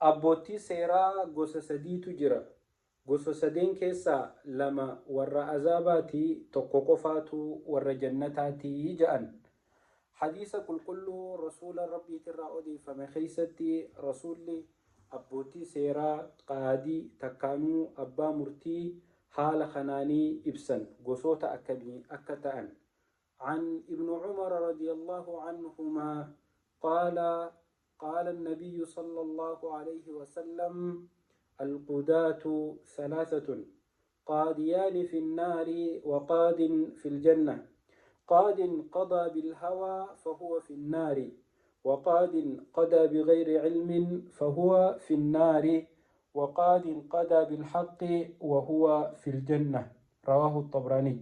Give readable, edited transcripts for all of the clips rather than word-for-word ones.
Abboottii seeraa gosa sadiitu jira. Gosa sadeen keessaa lama warra azaabaati, tokko qofaatu warra jannataati ja'an. Hadiisa qulqulluu Rasuula Rabbiitirraa odeeffame keeysatti Rasuulli abbootii seeraa, qaadii, takkaanuu abbaa murtii haala kanaanii ibsan, gosoota akkamii akka ta'an. An Ibnu Umara radiyallahu anhumaa qaala qaala annabiyyu sallallahu alayhi wasallam alqudaatu thalaathatu qaadiyaani fi nnaari wa qaadin fi ljanna qaadin qadaa bilhawaa fahuwa fi nnaari wa qaadin qadaa bighayri cilmin fahuwa fi nnaari wa qaadin qadaa bilhaqqi wa huwa fi ljanna rawaahu xabraaniy.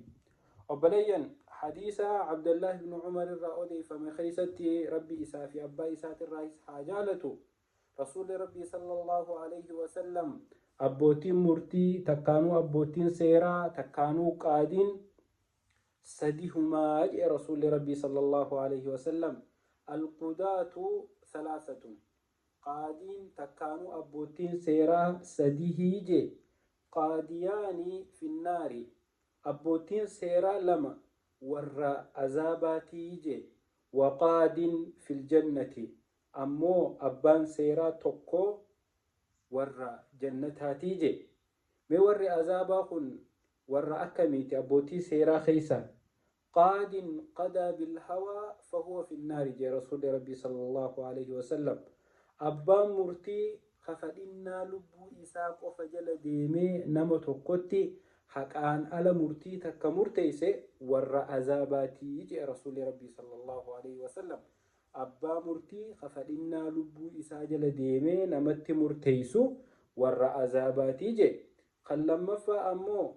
Obboleeyyan, hadiisa Abdallaah ibnu Umar irraa odeeffame keeysatti, Rabbi isaa fi abbaa isaatirraahis haa jaalatu, Rasuulli Rabbii sallallaahu alayhi wasallam abbootiin murtii takkaanuu abbootiin seeraa takkaanuu qaadiin sadihumaa jedhe Rasuulli Rabbii sallallaahu alayhi wasallam. Alqudaatu thalaathatun, qaadiin takkaanuu abboottiin seeraa sadihii jee. Qaadiyaani finnaari, abboottiin seeraa lama warra azaabaatii jee. Wa qaadin fil jannati, ammoo abbaan seeraa tokko warra jannataatii jee. Mee warri azaabaa kun warra akkamiiti abbootii seeraa keessa? Qaadin qadaa bilhawaa fahuwa finnaari jee Rasuulli Rabbii sallallaahu aleyhi wasallam. Abbaan murtii ka fadhinnaa lubbuu isaa qofa jala deemee nama tokkotti haqaan ala murtii takka murteeyse warra azaabaatii jee Rasuulli Rabbii sallallaahu aleyhi wasallam. Abbaa murtii ka fadhinnaa lubbuu isaa jala deemee namatti murteeysu warra azaabaatii jee. Kan lammaffaa ammoo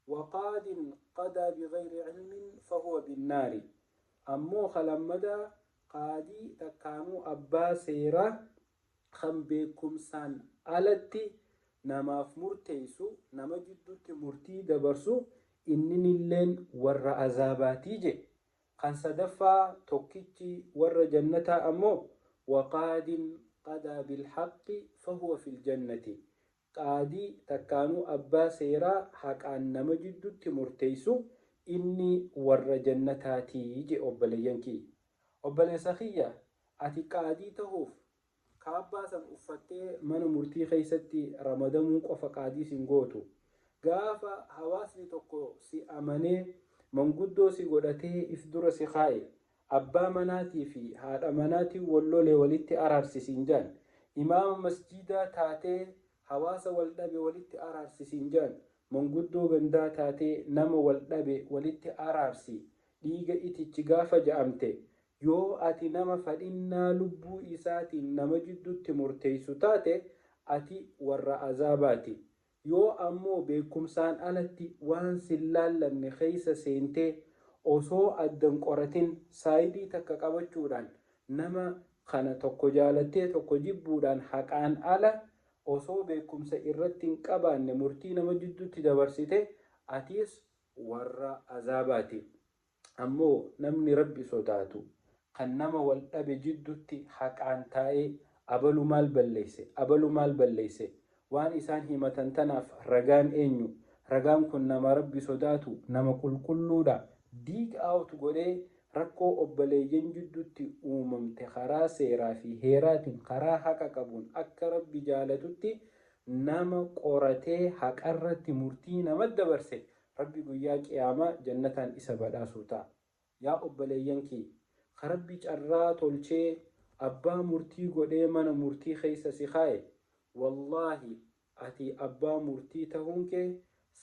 Waqaadin qadaa bighayri cilmin fahuwa binnaari, ammoo ka lammadaa qaadii takkaanuu abbaa seeraa kan beekkumsaan alatti namaaf murteeysu, nama jiddutti murtii dabarsu, inninilleen warra azaabaatii je'e. Kan sadaffaa tokkichi warra jannataa ammoo waqaadin qadaa bilhaqqi fahuwa fil jannati, qaadii takkaanuu abbaa seeraa haqaan nama jiddutti murteeysu, inni warra jannataati je'e. Obboleeyyan kiyya, obboleessa kiyya, ati qaadii tahuuf kaabbaa san uffattee mana murtii keeysatti ramadamuu qofa qaadii sin gootu. Gaafa hawaasni tokko si amanee manguddoo si godhatee if dura si kaa'e, abbaa manaatii fi haadha manaatiin wal lole walitti araarsi siin ja'an, imaama masjiidaa taatee hawaasa wal dhabe walitti araarsi siin ja'an, manguddoo gandaa taatee nama wal dhabe walitti araarsi, dhiiga itichi gaafa ja'amte, yoo ati nama fadhinnaa lubbuu isaatiin nama jiddutti murteeysu taate, ati warra azaabaati. Yoo ammoo beekkumsaan alatti waan sin laallanne keessa seentee osoo adda hin qoratin saayidii takka qabachuudhaan nama kana tokko jaalattee tokko jibbuudhaan haqaan ala osoo beekkumsa irratti hin qabaanne murtii nama jidduutti dabarsite, atiis warra azaabaati. Ammoo namni Rabbi sodaatu, kan nama wal dhabe jiddutti haqaan taa'ee abalu maal balleeyse, abalu maal balleeyse, waan isaan himatan tanaaf ragaan eenyu, ragaan kun nama Rabbi sodaatu, nama qulqulluudha, dig out godhee rakkoo obbaleeyyan jiddutti uumamte karaa seeraa fi heeraatiin karaa haqa qabuun akka Rabbi jaalatutti nama qoratee haqarratti murtii nama dabarse, Rabbi guyyaa qiyaamaa jannataan isa badhaasuu ta'a. Yaa obboleeyyan kiyya, ka Rabbi carraa tolchee abbaa murtii godhee mana murtii keessa si kaaye, wallaahi ati abbaa murtii tahuun kee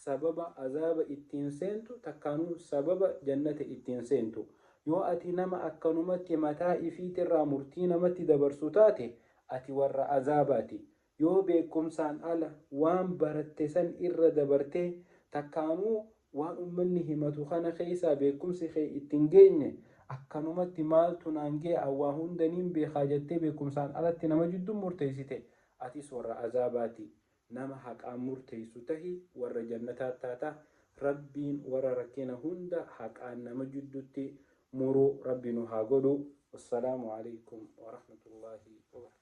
sababa azaaba ittiin seentu takkaanuu sababa jannata ittiin seentu. Yoo ati nama akkanumatti mataa ifiitirraa murtii namatti dabarsu taate, ati warra azaabaati. Yoo beekkumsaan ala waan baratte san irra dabartee takkaanuu waan ummanni himatu kana keessaa beekkumsi kee itti hin geenye, akkanumatti maaltu naan gee, an waa hunda niin beekaa jettee beekkumsaan alatti nama jidduu murteessite, atis warra azaabaati. Nama haqaan murteessu tahi, warra jannataa taata. Rabbiin warra rakkina hunda haqaan nama jiddutti muru Rabbi nu haa godhu. Wassalaamu aleykum warahmatullaahi wabarakaatuh.